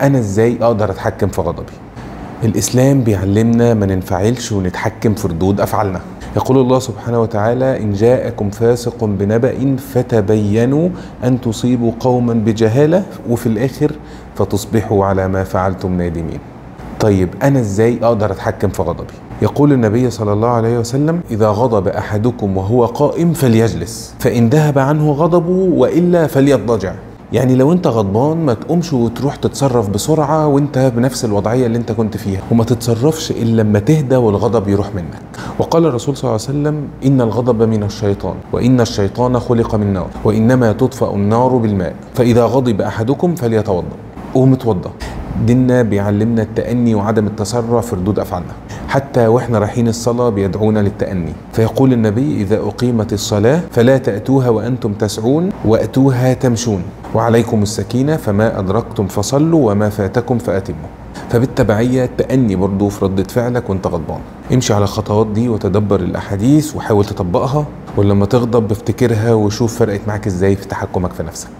أنا إزاي أقدر أتحكم في غضبي؟ الإسلام بيعلمنا ما ننفعلش ونتحكم في ردود أفعالنا. يقول الله سبحانه وتعالى: إن جاءكم فاسق بنبأ فتبينوا أن تصيبوا قوما بجهالة، وفي الآخر فتصبحوا على ما فعلتم نادمين. طيب أنا إزاي أقدر أتحكم في غضبي؟ يقول النبي صلى الله عليه وسلم: إذا غضب أحدكم وهو قائم فليجلس، فإن ذهب عنه غضبه وإلا فليضطجع. يعني لو انت غضبان ما تقومش وتروح تتصرف بسرعة وانت بنفس الوضعية اللي انت كنت فيها، وما تتصرفش الا لما تهدى والغضب يروح منك. وقال الرسول صلى الله عليه وسلم: إن الغضب من الشيطان، وإن الشيطان خلق من نار، وإنما تطفأ النار بالماء، فإذا غضب أحدكم فليتوضأ. قوم اتوضأ. ديننا بيعلمنا التأني وعدم التسرع في ردود أفعالنا، حتى واحنا رايحين الصلاة بيدعونا للتأني. فيقول النبي: إذا أقيمت الصلاة فلا تأتوها وأنتم تسعون، وأتوها تمشون، وعليكم السكينة، فما أدركتم فصلوا وما فاتكم فأتموا. فبالتبعية التأني برضو في ردة فعلك وانت غضبان. امشي على الخطوات دي وتدبر الأحاديث وحاول تطبقها، ولما تغضب افتكرها وشوف فرقت معاك ازاي في تحكمك في نفسك.